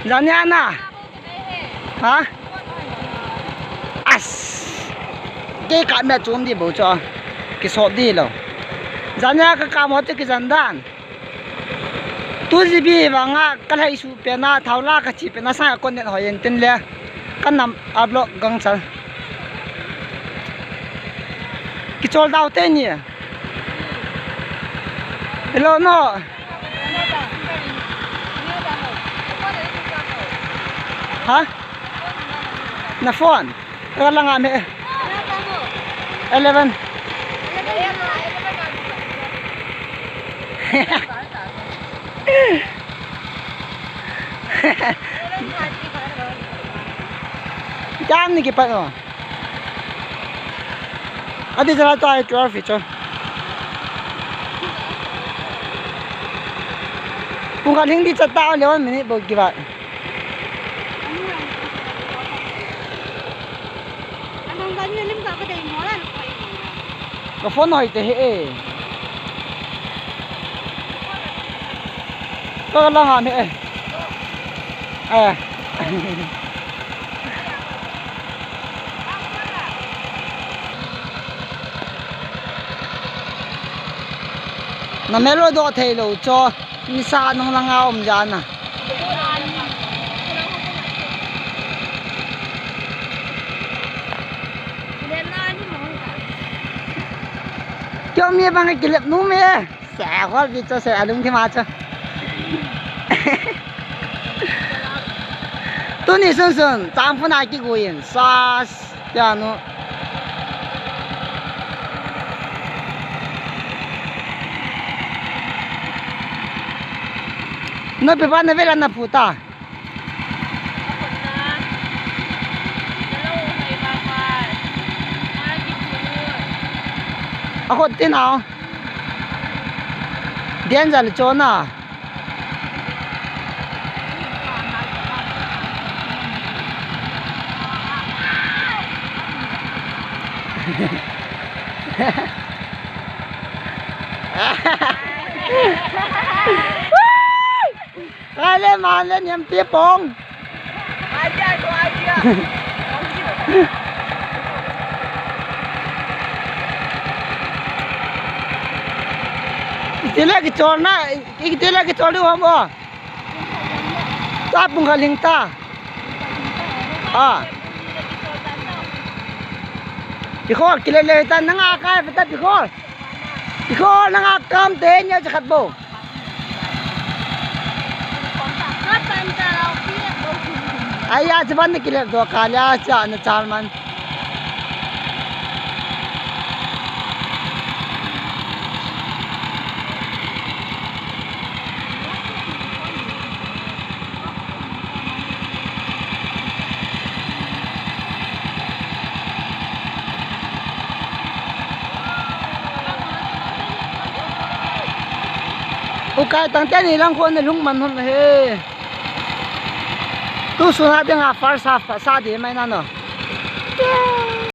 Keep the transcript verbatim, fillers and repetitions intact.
Jania na. Ha? As. Kei ka me chom di bo cho. Kisop di lo. Jania ka ka mo chu kijan dan. Two GB vanga ka lhai su pena, thaula ka chi pena, sa ka connect hoi en tin le. Ka nam a block gang chal. Kichol dau te ni. Hello, no. Ha? Na phone. Ka la ngam e. Eleven. Jam ni kipat o. Ati jala to ai twelve hi cho. Pung khat hing di chat ta, eleven minute bou kivat. Ka phone hoi te he e. Ka la ngam e. Eh. Na mel lo doh thei lo cho, nisa nung langa um jana. Kyo mi bang kilep nu me. Sa khol pi cho se alung thi ma cho. Tuni sun sun, chang phun a kiguin, sas, piano. Na pe pa na vela na puta. A khut tin au. Dian jal chona. Kale male niam pi pong. Itile kichol na, itile kichol di hom o. Ta pung khat ling ta. Ah. Pi khol kile le ta nanga kai ta pi khol. Pi khol nanga kam te nya cha khat bo. Aya, chaban na kilep doh ka lia, cha na chal man. Ukai tang teni lang khon na lung man hon he. Tu suna dinga first half sa di mai na no.